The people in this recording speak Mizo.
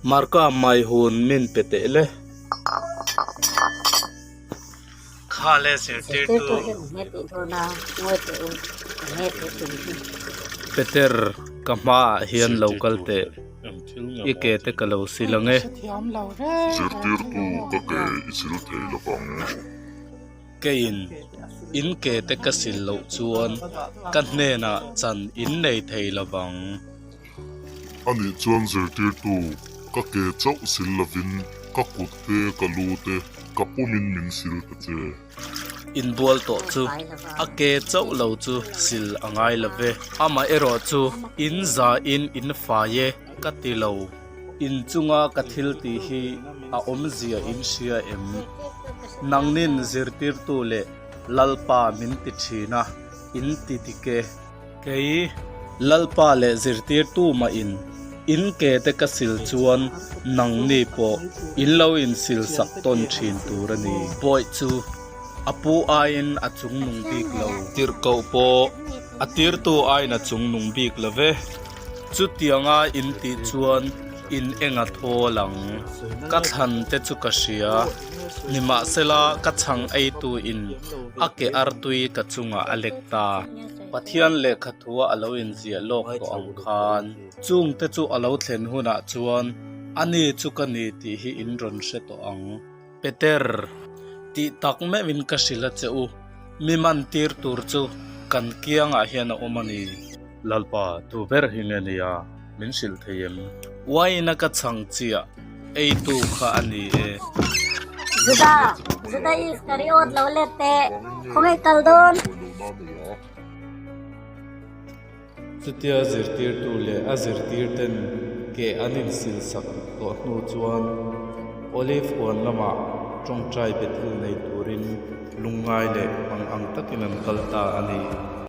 Marka mai hun min pe teh le. Kha le zirtirtu. Peter, ka hmaah hian lo kal teh. I ke te ka lo sil ang e. Zirtirtu, ka ke i sil thei lovang. Keiin in ke te ka sil loh chuan ka hnenah chan in nei thei lovang. Anih chuan zirtirtu, ka ke chauh sil lovin ka kut te, ka lu te, ka pumin min sil ta che. Inbual tawh chu a ke chauh lo chu sil a ngai lo ve. Amaherawh chu in zain in fai e ka ti lo. In chunga ka thil tih hi a awmzia in hria em? Nangnin zirtirtu leh Lalpa min ti thin a, in ti dik e. Kei, Lalpa leh zirtirtu mah in, in ke te ka sil chuan nangni pawh in lo insil sak tawn thin tur a ni. Bawih chu a pu aiin a chungnung bik lo. Tirhkoh pawh a tirtu aiin a chungnung bik lo ve. Chutianga in tih chuan in enga thawl ang. Ka thlan te chu ka hria. Nimahsela ka chhang eitu in a ke artui ka chungah a lek ta. Pathian lehkha thua a lo inziah lawk tawh ang khan chungte chu a lo thlen hunah chuan ani chu ka ni tih hi in rawn hre tawh ang. Peter, tih tak meuhin ka hrilh a che u, mi man tir tur chu kan kiangah hian a awm a ni. Lalpa, tu ber hi nge nia min hrilh thei em? Uaina ka chhang chiah, eitu kha a ni e. Juda, Juda Iskariot lo let teh, khawngaih kal dawn? Chutia zirtirtu leh a zirtirten ke an insil sak tawh hnu chuan Olive huan lamah tawngtai Bethel nei turin lungngai leh mang ang takin an kal ta a ni.